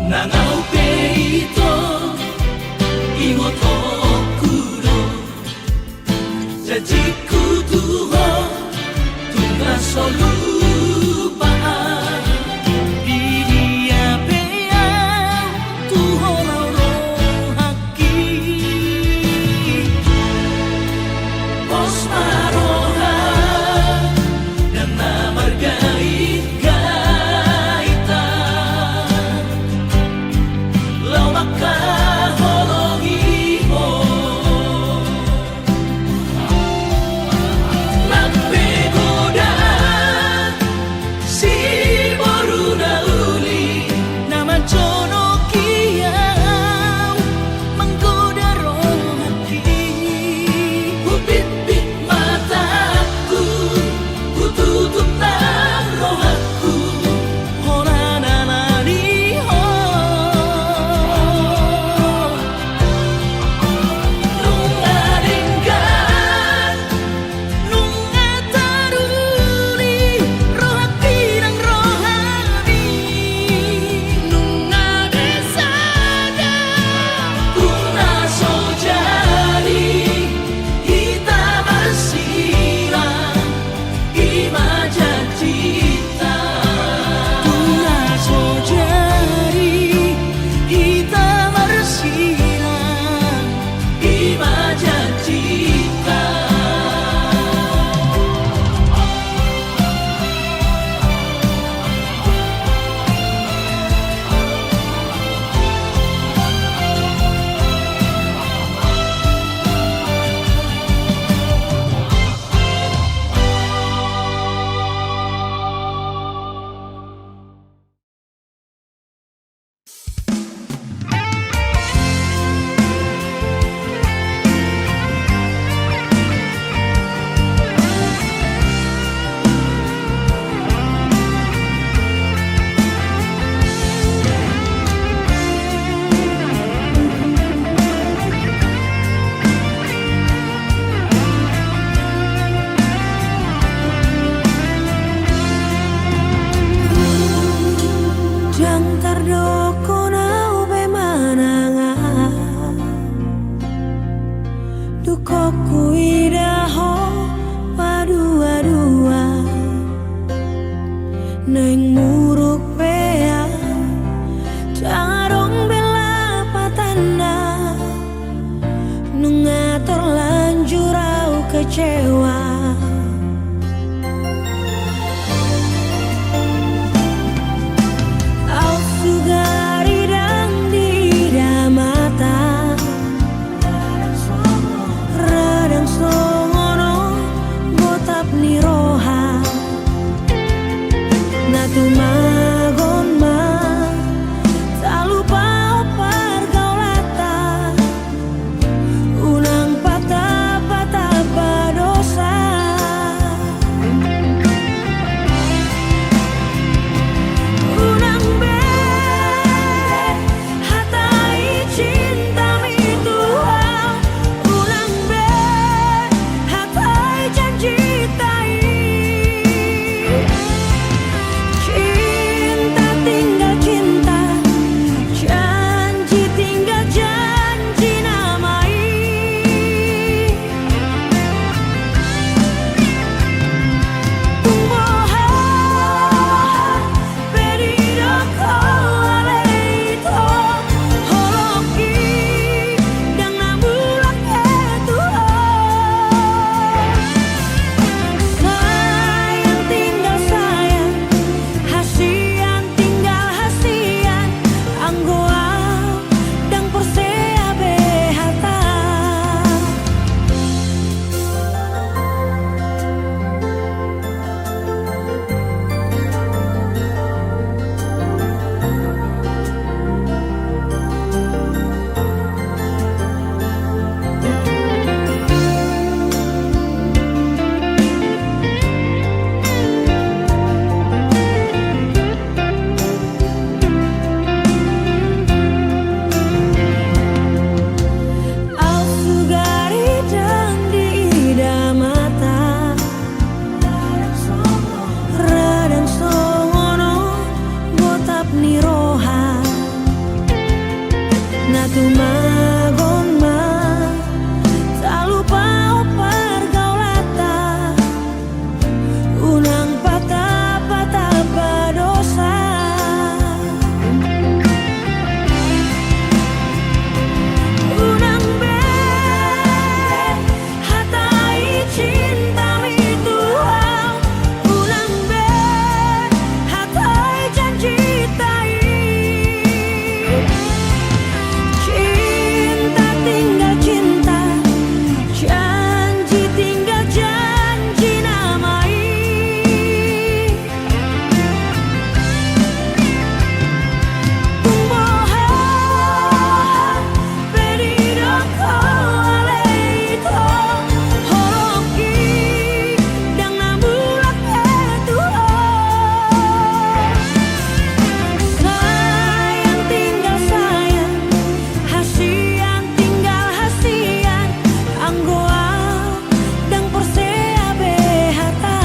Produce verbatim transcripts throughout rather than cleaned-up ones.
Nang ahu pe ito, ingot ho, hudok. Janjiku tu ho, tung so lupa ahu. Di dia pe ahu, tu ho laho rohangki. Pos ma roha, dang na margait-gaitan. Laho mangkaholongi ho. Nang pe godaan Tumagon ma, talupa pargaulanta, unang patap-patap badosa. Unang be hatai cinta mi tu au, unang be hatai janjita i. Cinta tinggal cinta, janji tinggal janji nama i. Tung boha pe didok ho ale ito, holong i ndang na mulak be tu ho. Sayang tinggal sayang, hasian tinggal hasian, anggo au ndang porsea be hata.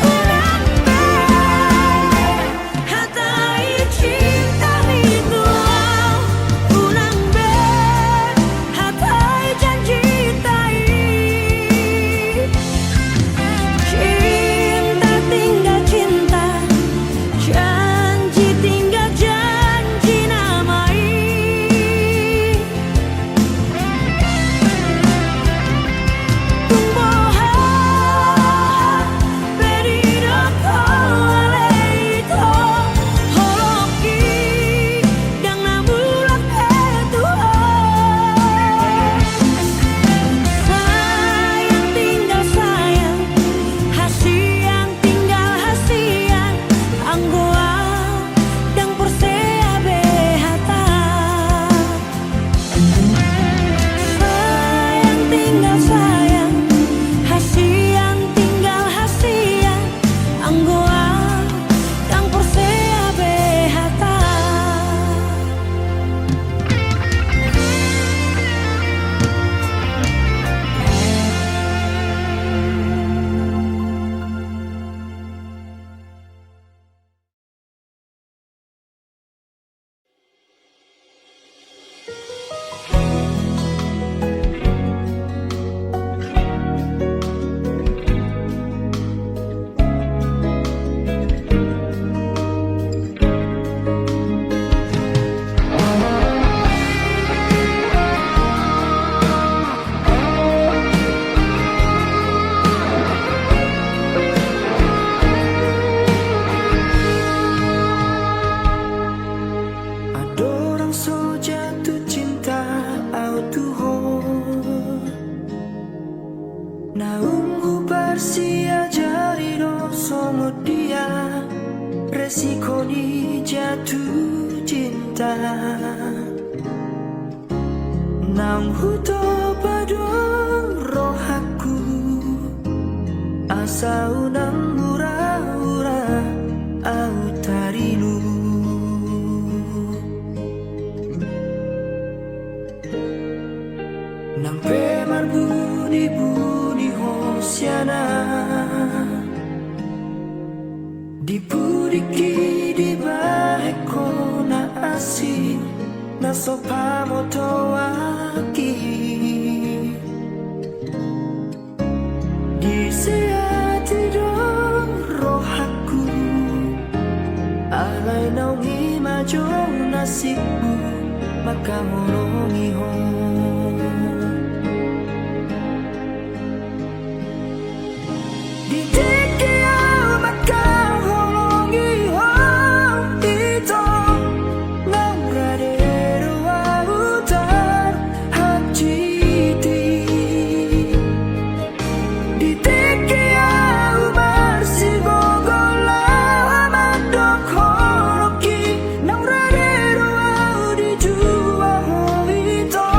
Unang be hatai cinta mi tu au, unang be hatai janjita i. Cinta tinggal cinta, janji tinggal janji nama i. Tung boha pe didok ho ale ito, holong i ndang na mulak be tu ho. Sayang tinggal sayang, hasian tinggal hasian, anggo au ndang porsea be hata. Sayang tinggal sayang, hasian tinggal hasian, anggo au ndang porsea be hata. Andorang so jatuh cinta au tu ho, naung huparsiajari do songon dia resiko ni jatuh cinta. Naung hutopa do rohangku, asa unang mura-mura au tarilu. Nang pe marbuni-buni hosiana, di pudik i dibahen hona asi na so pamotoan i. Disehati do rohangku, alai naung i ma jo nasibku mangkaholongi ho. Di tingki au mangkaholongi ho, ito, naung rade do au tarhajiti. Di tingki au marsigogo laho mandok holongki, naung rade do au dijua ho, ito.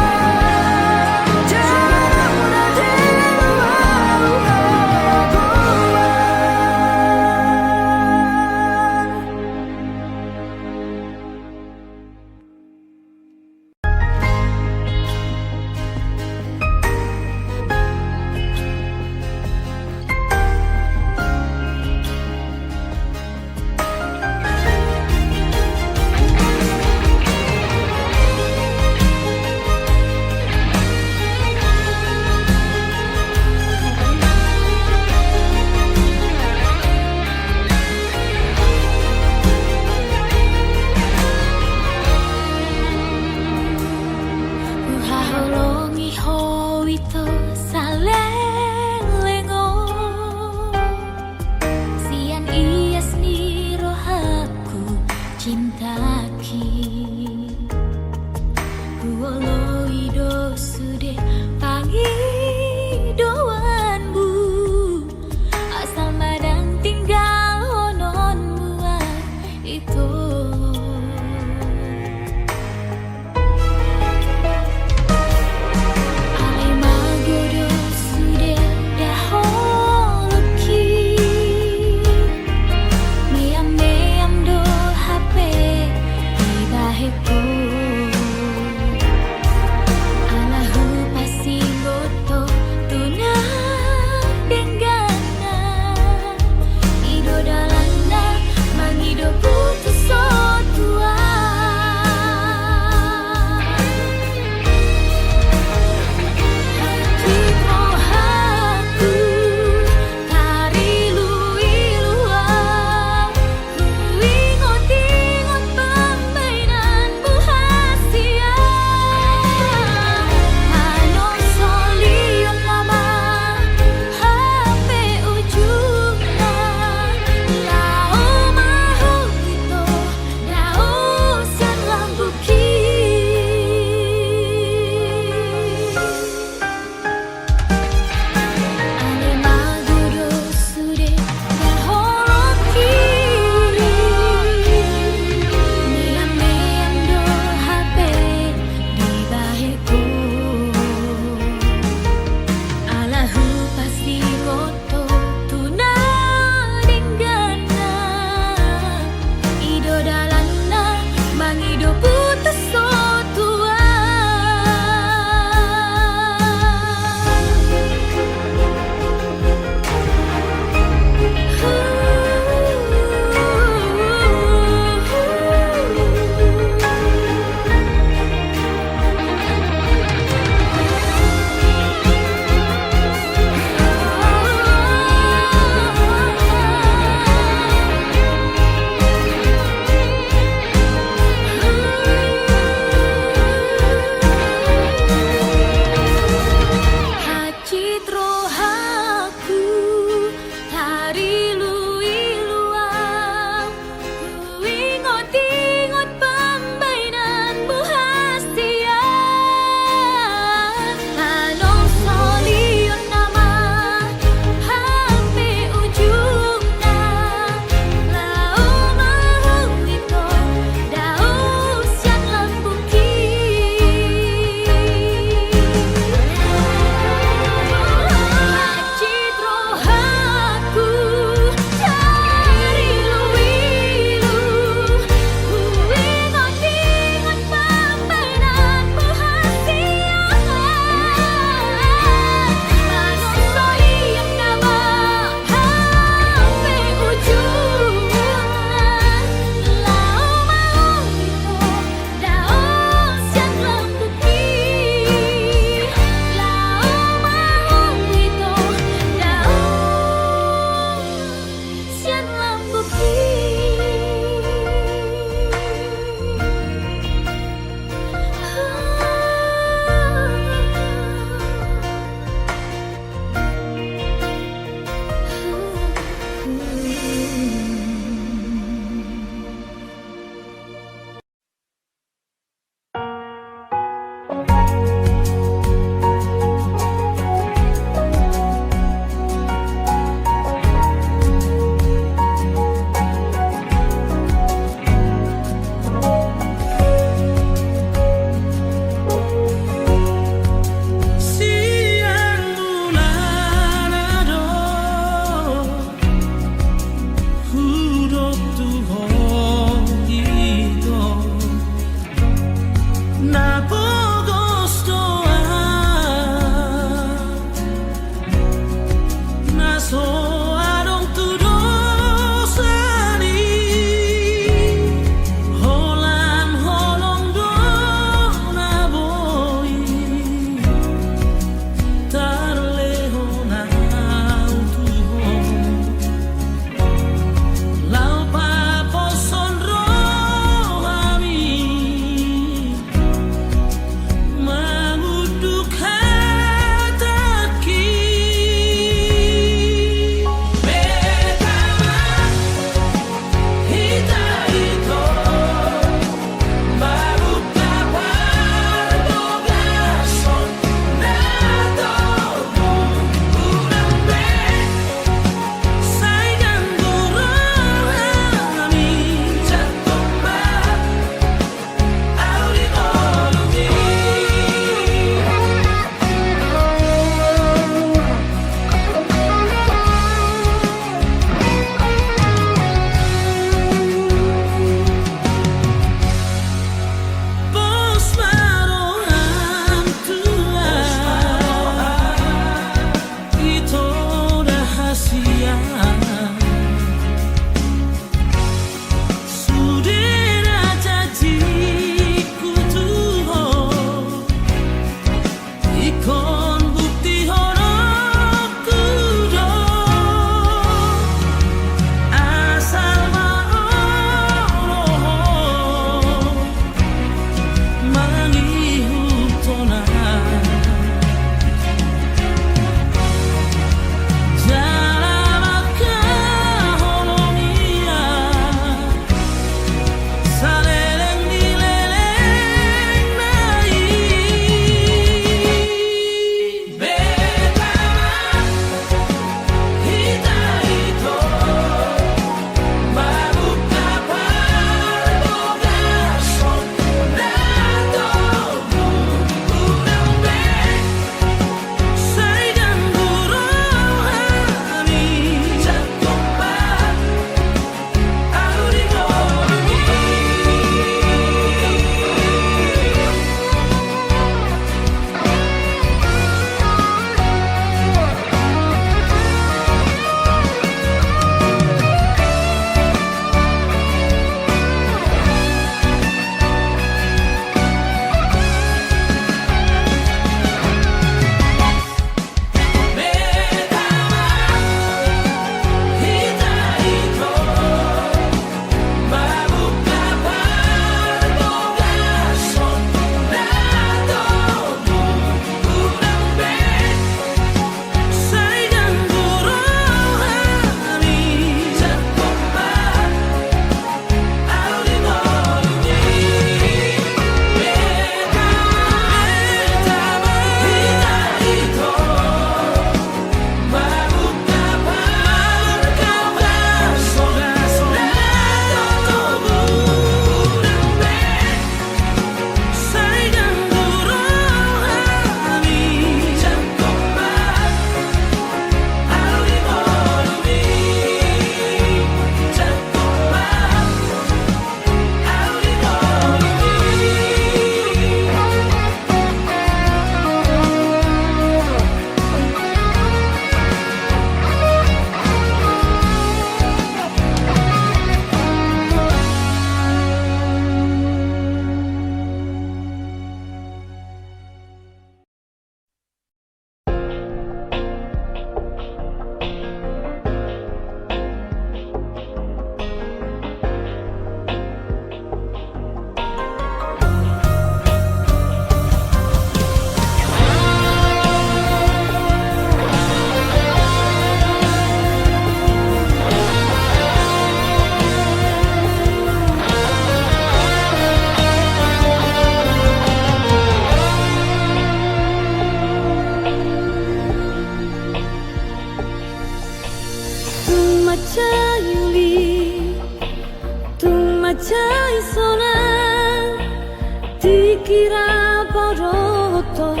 Hira padohothon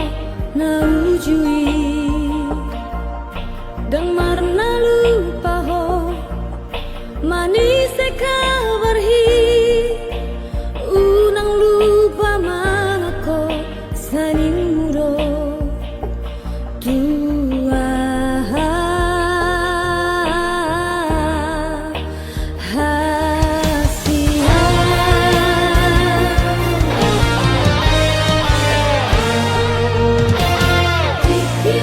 na uju i, ndang marnalupa ho manise kabar hi. Unang lupa manangko saningmu do tu aha hasian. Tingki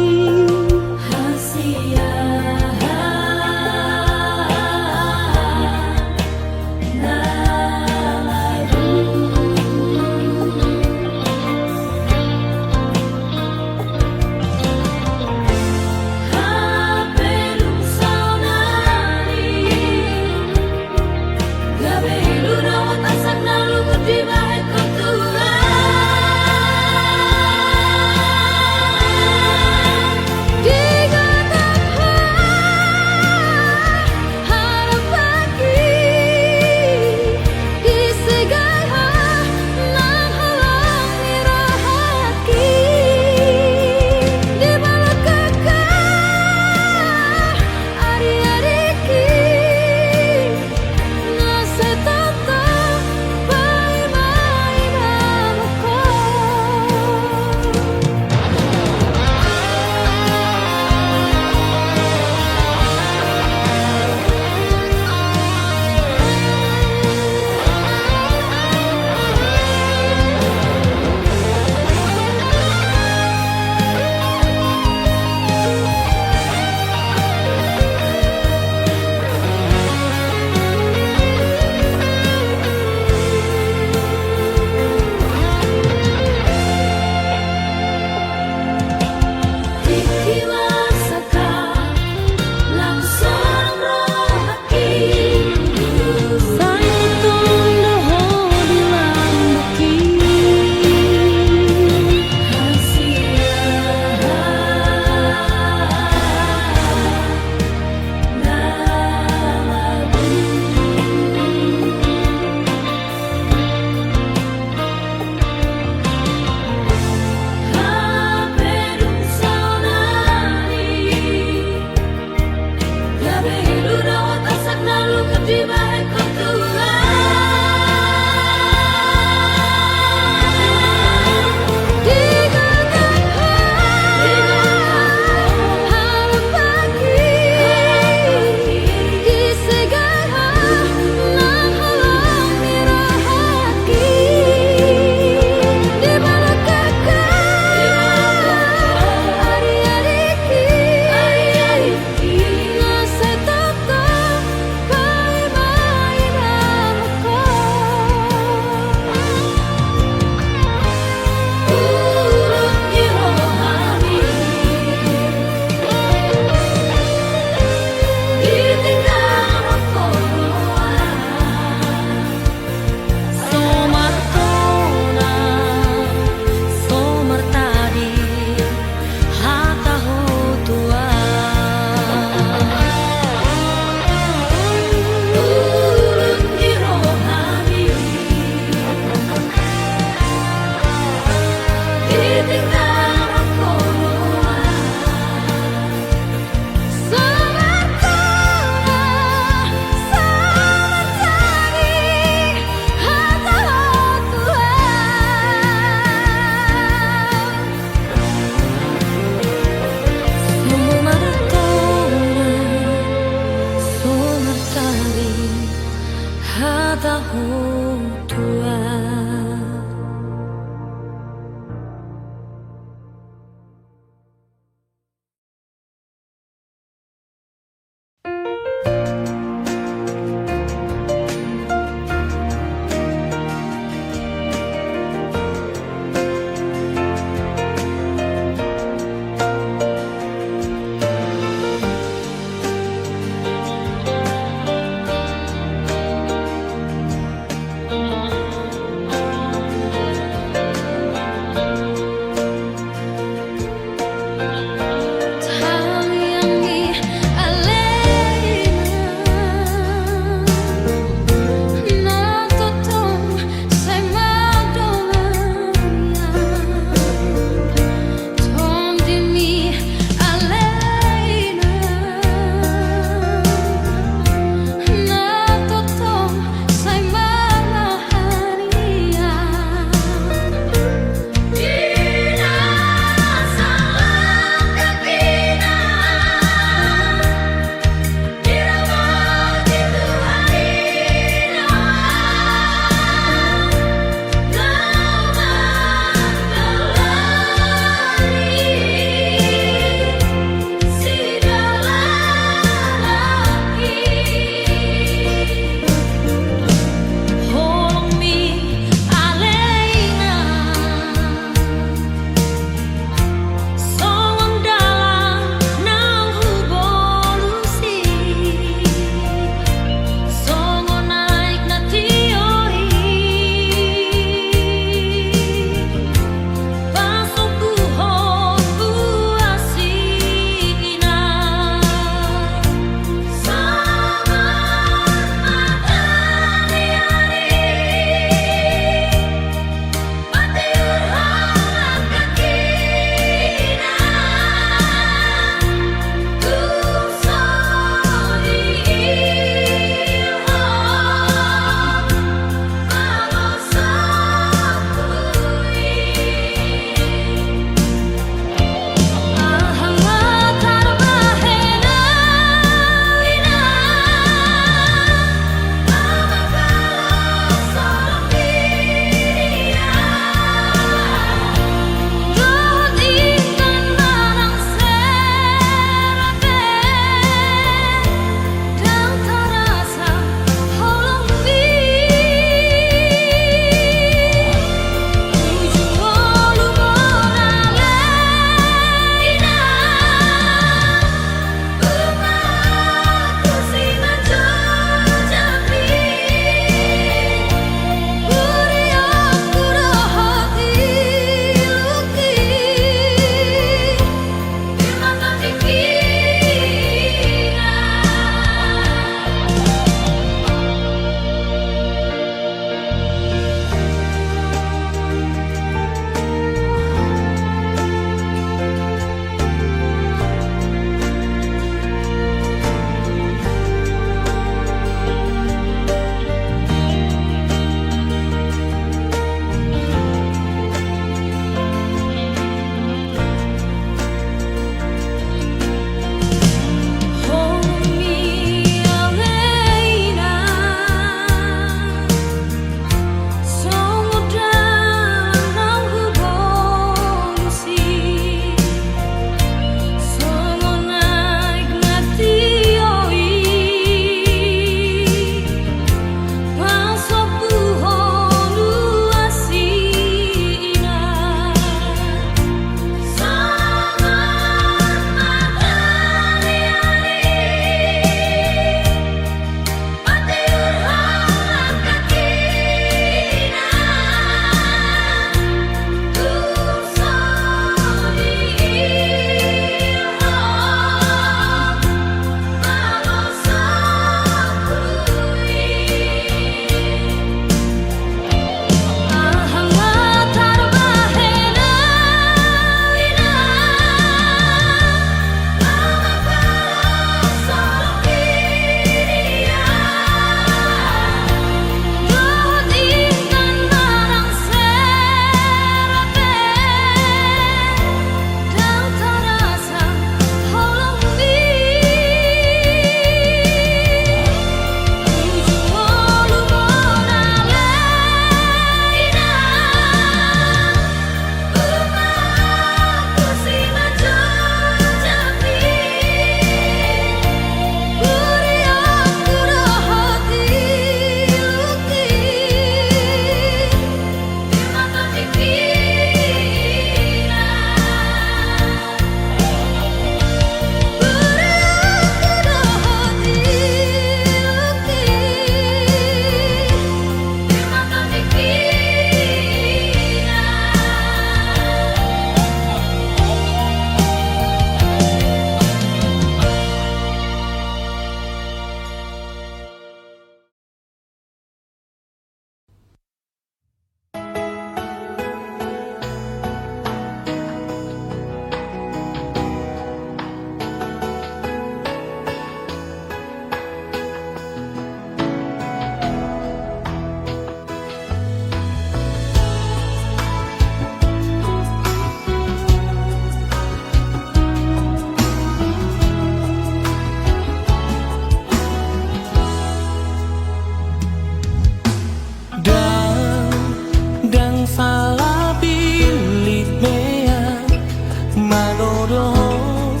Manodohon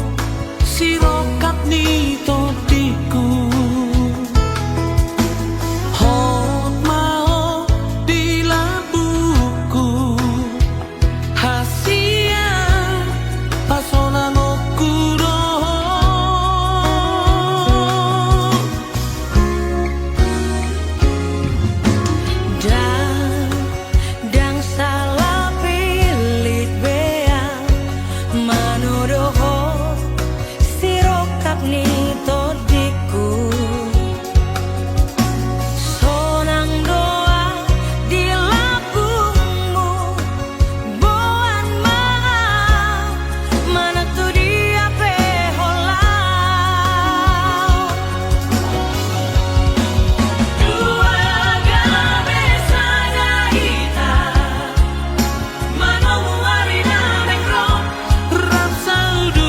sirongkap ni tondingku. Hot ma ho di lambungku. Hasian pasonangonku do ho. Ndang, ndang salah pillit be au manodohon sirongkap ni tondingku. Sonang do au di lambungmu. Boan ma au manang tu dia pe ho laho. Dua gabe sada hita, manomu ari na naeng ro. Rap saudut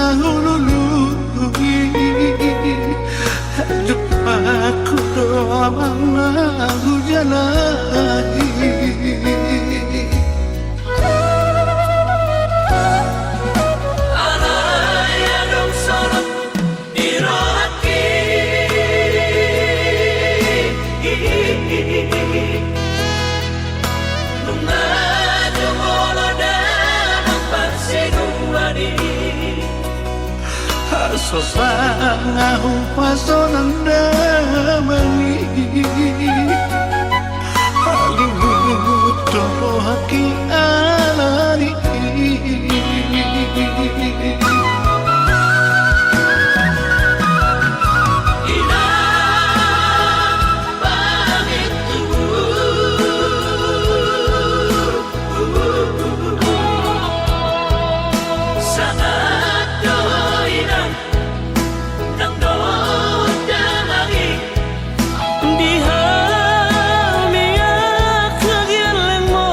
Hulului, jumpangku do amang na hujalahi. Alai adong solot di rohangki. Nunga jumolo damang parsiduan i. Asa sanga hupasolan damang i. Halimut do rohangki alani. Sangat do inang nang dohot damang i. Di hami angka gellengmu.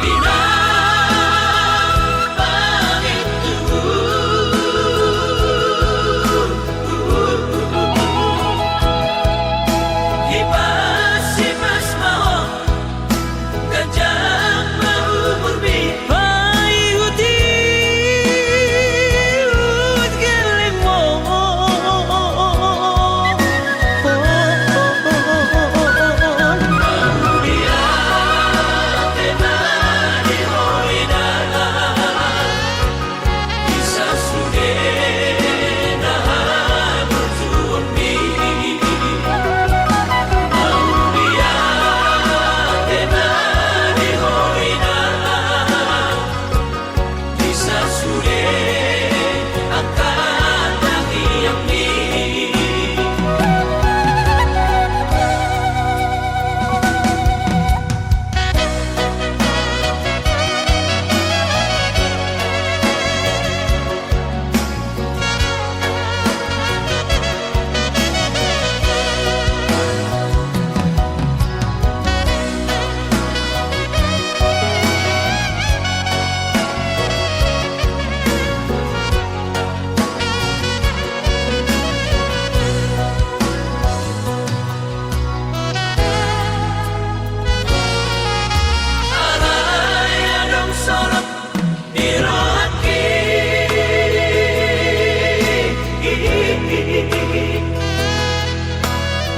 Inang pangintu. Hipasipas ma ho. Ganjang ma umurmi. Paihutihut gellengmu. Mauliate ma di ho inang. Alai adong solot di rohangki.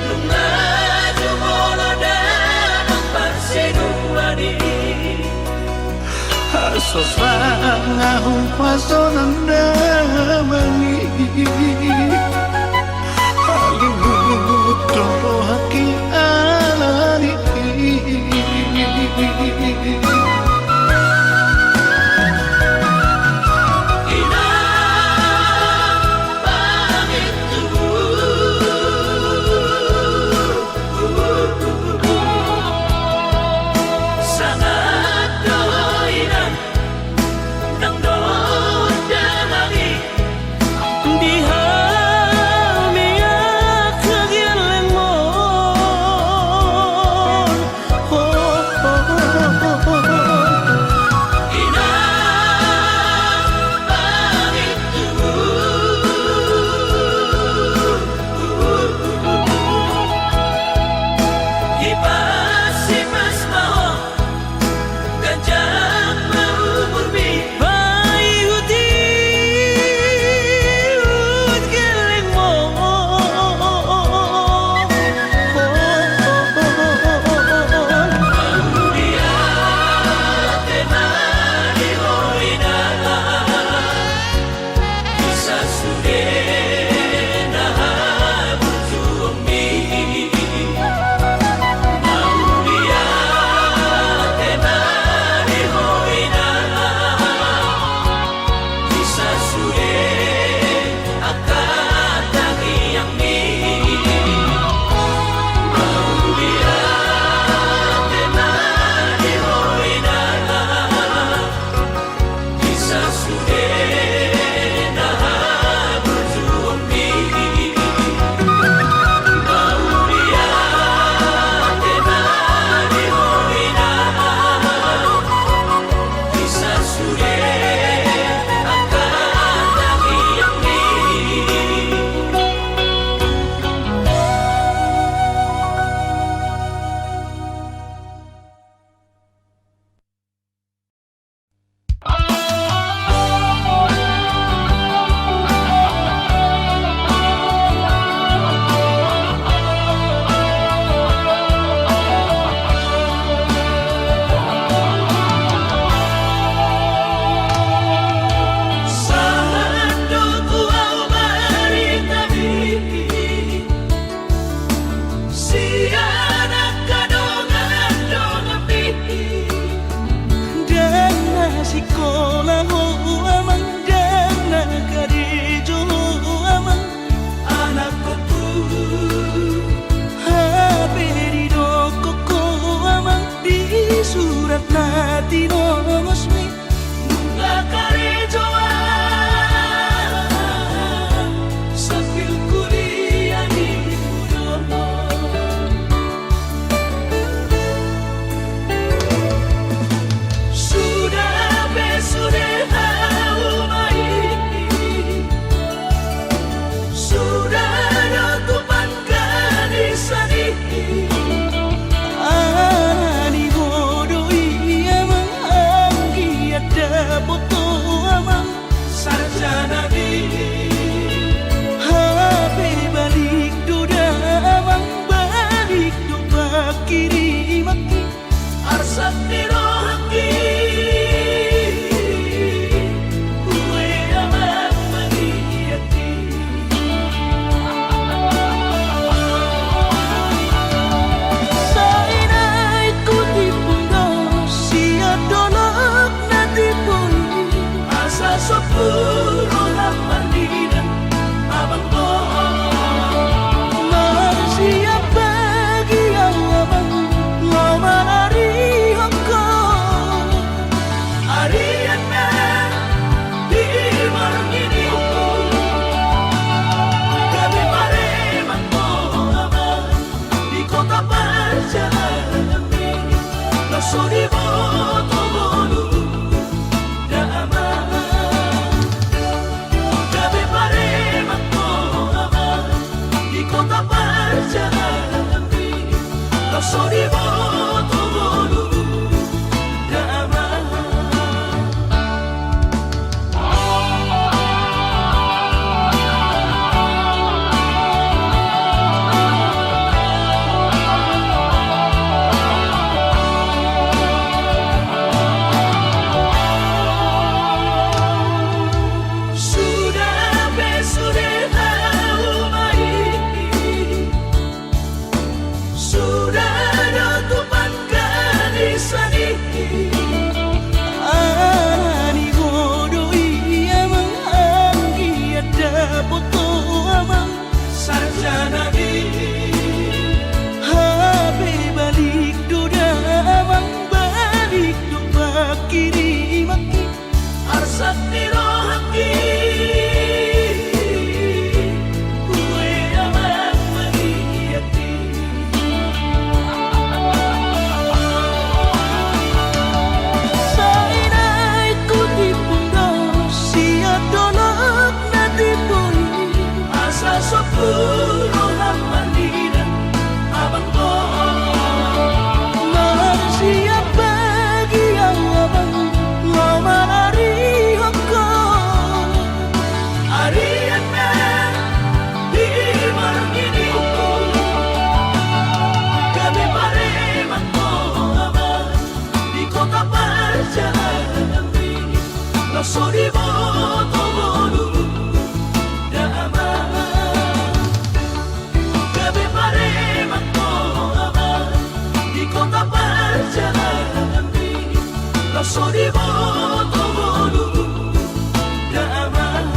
Nunga jumolo damang parsiduan i. Asa sanga hupasolan damang i. Halimut do rohangki alani. Inang pangintu. Sangat do inang nang dohot damang i. Di hami angka gellengmu. Sikola ho amang, ndang na karejo ho amang, anakkonhu. Hape didokkon ho amang, di surat na tinongosmi, nunga karejo ahu sambil kuliah di Udon. Suda pe sude hauma i, suda do tu pangkanisan i. Alani ho do i amang, anggiat dapot ho amang sarjana i. Hape balik do damang, balik do pangkirimangki. Arsak ni rohangki, ue amang mangihatti. Sai naeng hutimbung do sian dolok na timbo i, asa sombu roham marnida amang. Marsiap bagi ahu amang, laho manarihon ho. Arian na di marnini, gabe pareman ho amang di kota parjalangan i. Laos so diboto ngolu da amang, gabe pareman ho amang di kota parjalangan i. Laos so diboto ngolu da amang. Suda pe sude hauma i, suda do tu pangkanisan i. Alani ho do i amang, anggiat dapot ho amang sarjana i. Hape balik do damang, balik do pangkirimangki. Arsak ni rohangki, ue amang mangihatti. Sai naeng hutimbung do sian dolok na timbo i, asa sombu roham marnida amang. Marsiap bagi ahu amang, laho manarihon ho. Arian na di marnini, gabe pareman ho amang di kota parjalangan i. Laos so diboto ngolu da amang, gabe pareman ho amang di kota parjalangan i. Laos so diboto ngolu da amang.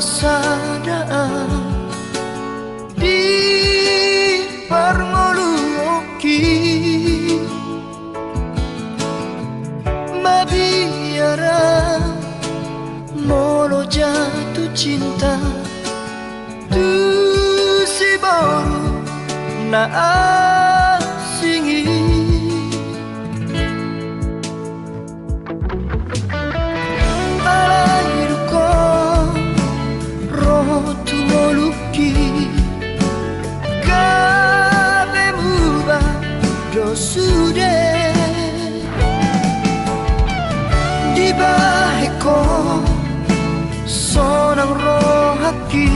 Sada au di parngoluonki, mabiar au molo jatuh cinta tu si boru na asing i. Alai dung ho ro tu ngolungki, gabe muba do sude. Dibahen ho sonang rohangki,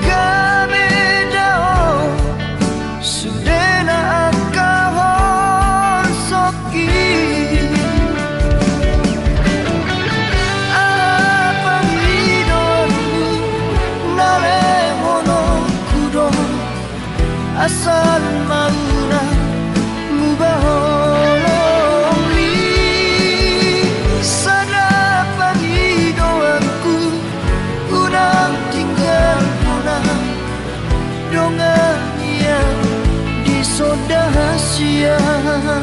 gabe dao sude na angka holsongki. Aha pangidoanmu na lehononku do, asal ma unang muba holong ni. Sada pangidoanku, unang tinggal hona dongan yang di sonda sian.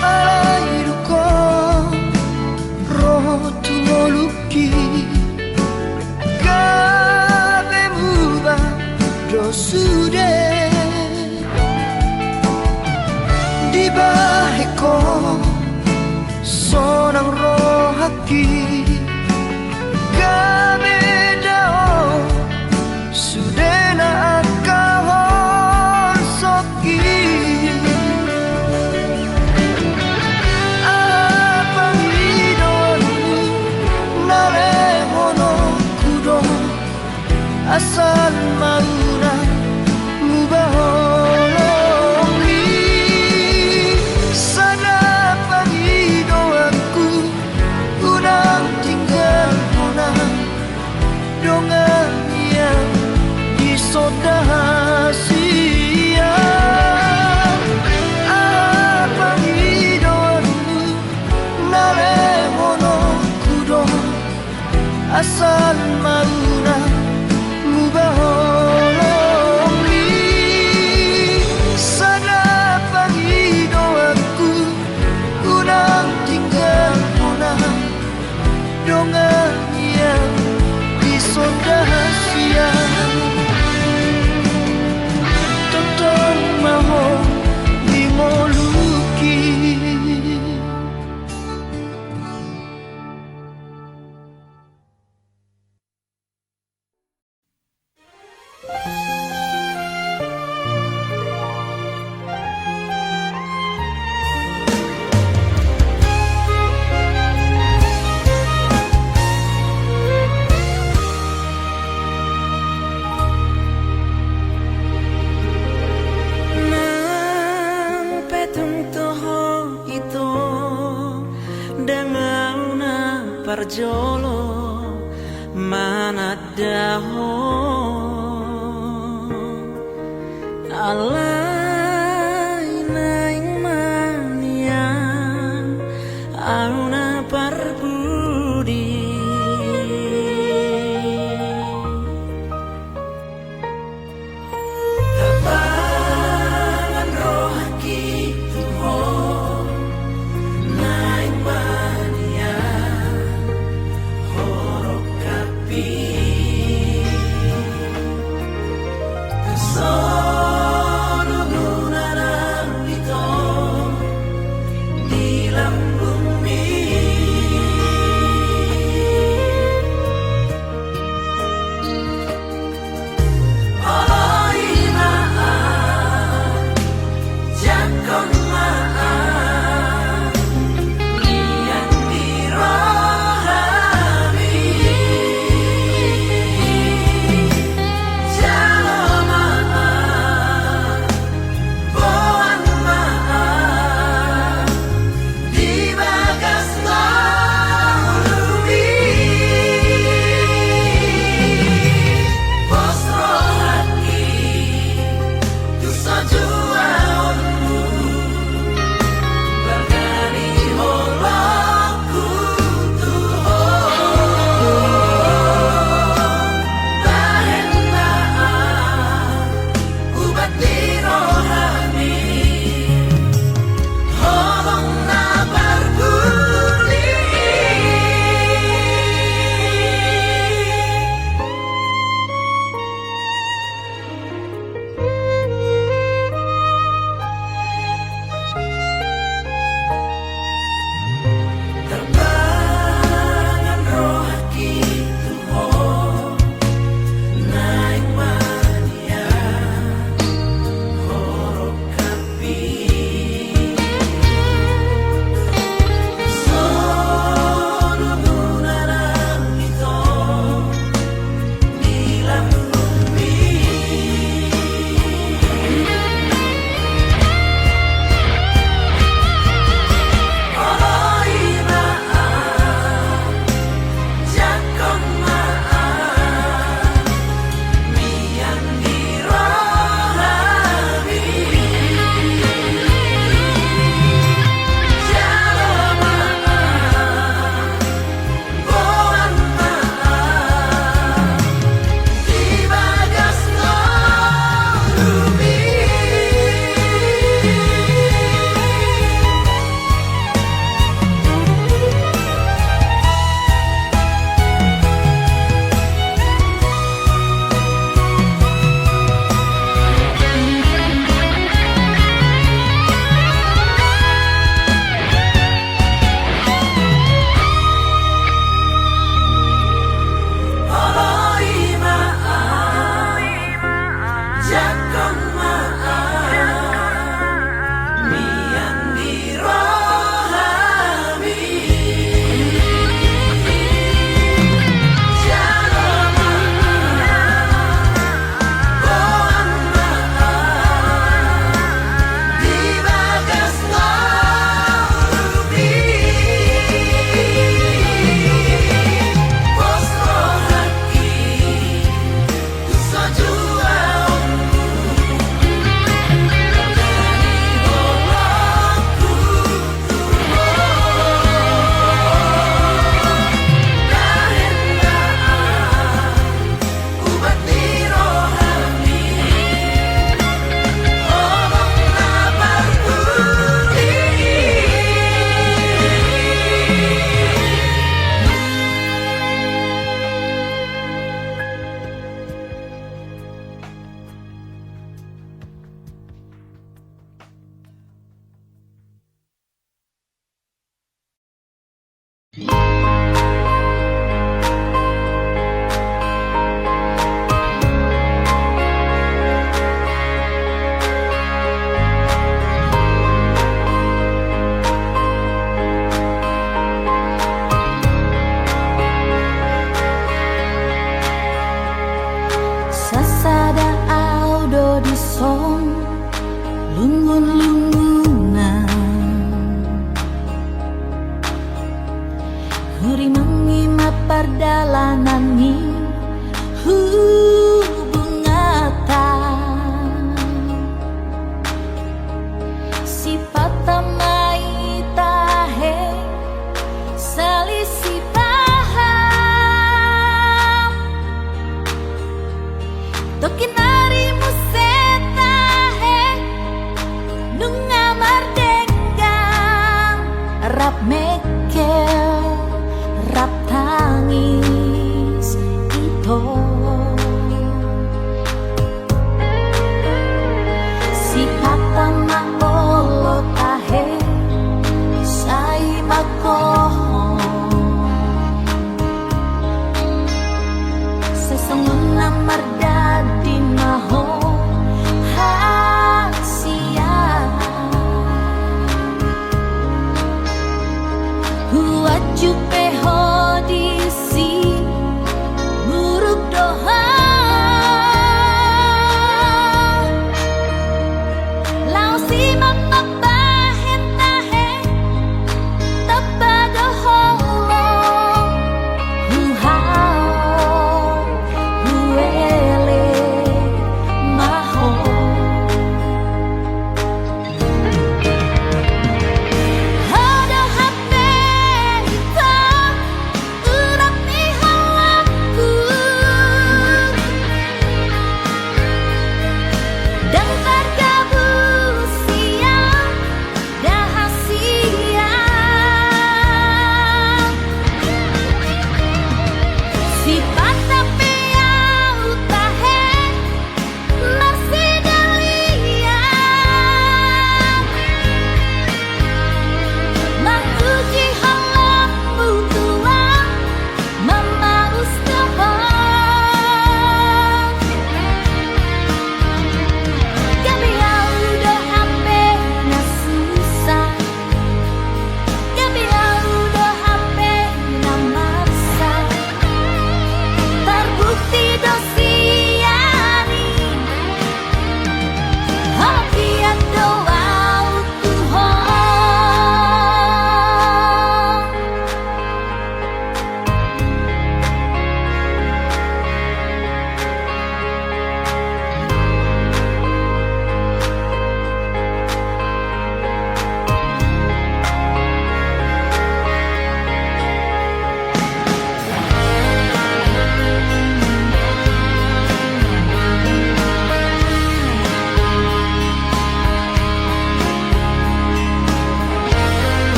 Alai dung ho ro tu ngolungki, gabe muba do sude. Dibahen ho sonang rohangki, gabe dao sude na angka holsongki. Aha pangidoanmu na lehononku do, asal ma unang muba holong ni. Sada pangidoanku, unang tinggal hona dongan yang di sonda sian. Aha pangidoanmu na lehononku do, asal ma unang muba holong ni. Sada pangidoanku, unang tinggal hona dongan yang di sonda sian. Tongtong ma ho di ngolungki. Nang pe tung toho ito, ndang au na parjolo mananda ho. Alai naeng ma nian au na parpudi. Tapangan rohangki tu ho, naeng ma nian ho rongkappi. Songon nunga nang ito di lambungmi. Oloi ma au, jangkon ma au,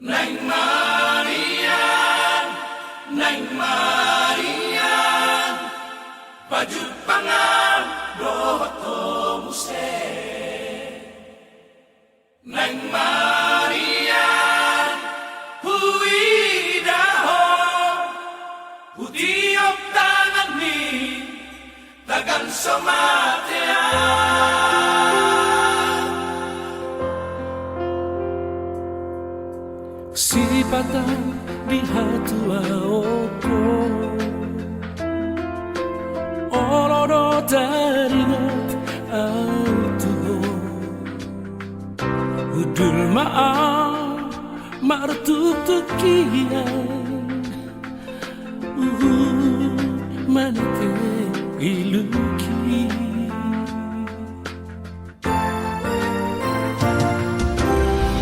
Naeng marian, naeng marian, pajumpang au dohot ho muse. Naeng marian, huida ho, hutiop tanganmi, tagan so mate au. Sipata di hatuaonku, olo do taringot au tu ho. Hundul ma au martuktuk hian, uhum manete ilungki.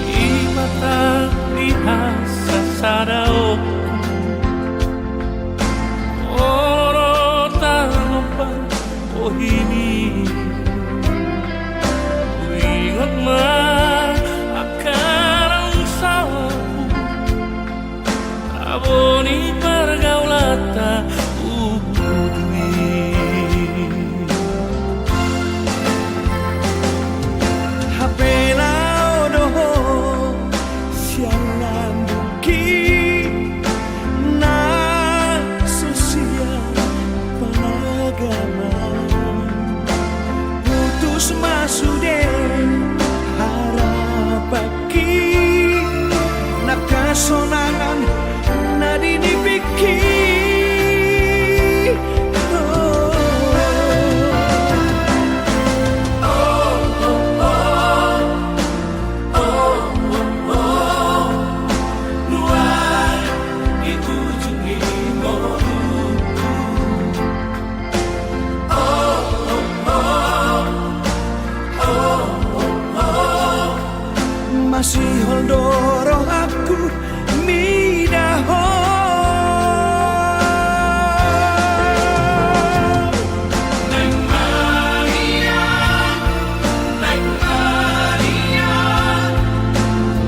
Sipata di hasasadaonku, olo do tanompa bohimi. Huingot ma angka na usahamu, tabo ni pargaulanta hudui. Hape laho do ho sian landuki na so sian panagaman. Putus ma sude harapanki, nang hasonangan na di nipingki. Oh, oh, oh, oh. Oh, oh, oh, nuaeng di ujung ni ngolungku. Oh, oh, oh, oh, oh, oh, masihol do rohangku mida ho. Naeng marian, naeng marian,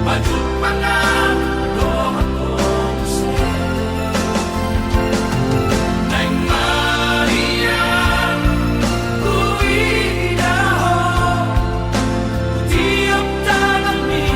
pajumpang au dohot ho muse. Naeng marian, huida ho, hutiop tanganmi,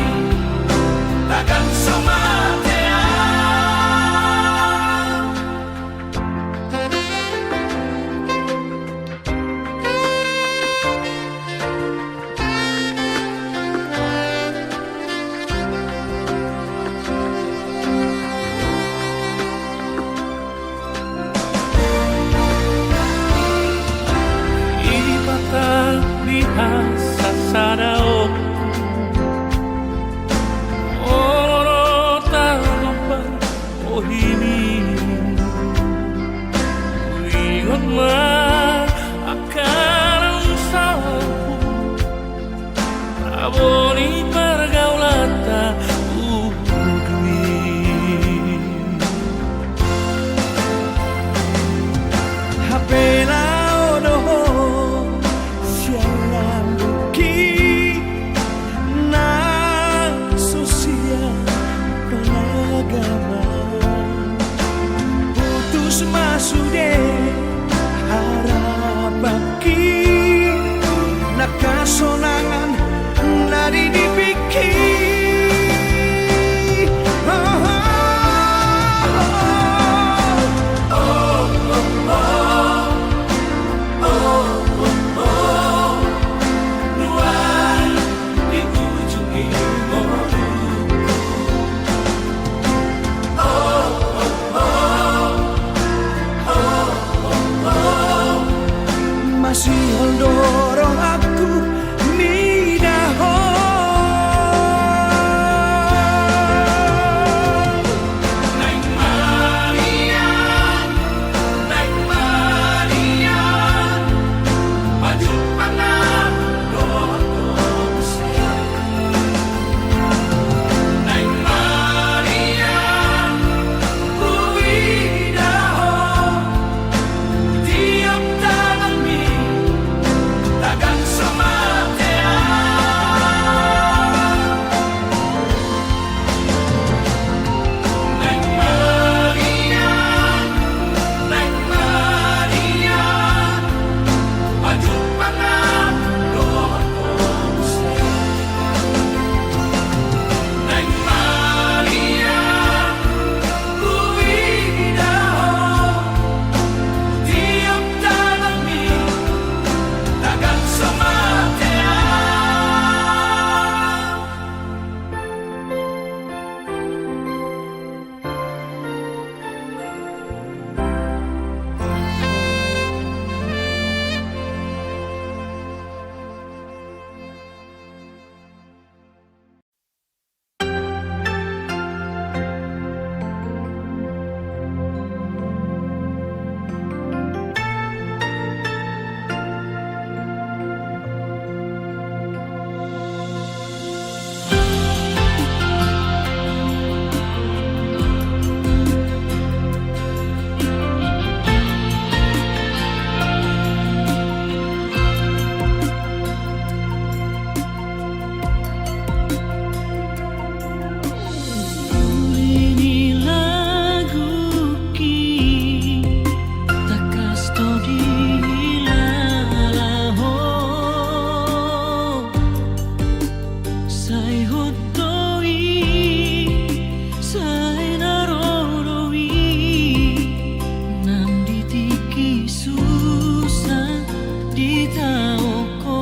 Tahu ko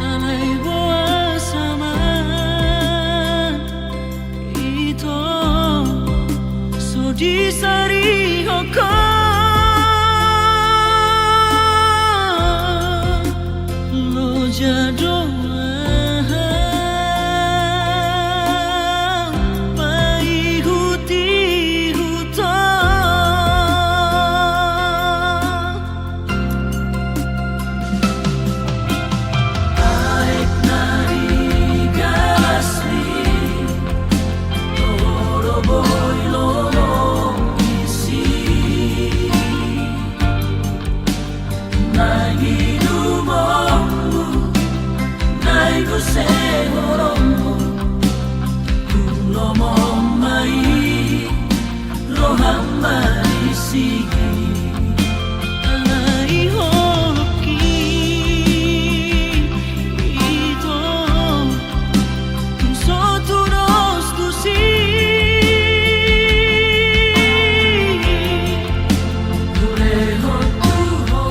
alai boasa ma ito so disarihon ho. Loja do ahu paihutihut ho. Aek na di galas ni, toho do boi lolong disi. Na ginumonmu, na i muse horongmu, tu lomo ma i roham ma disi. Alai holongki ito, tung so tudos tusi, hulehon tu ho.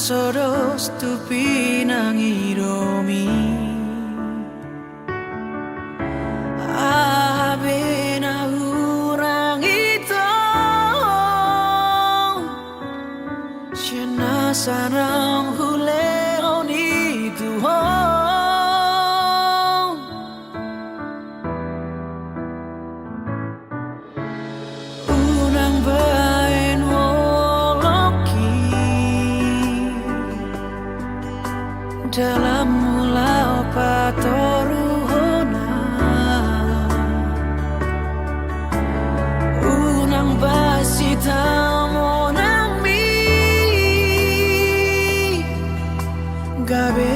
Todos tu pinangidomi, aha be na hurang i tu Ho, sian na naeng hulehon i tu Ho. Unang baen holongki dalan mula patoruhon. Unang baen sitamonanmi gabe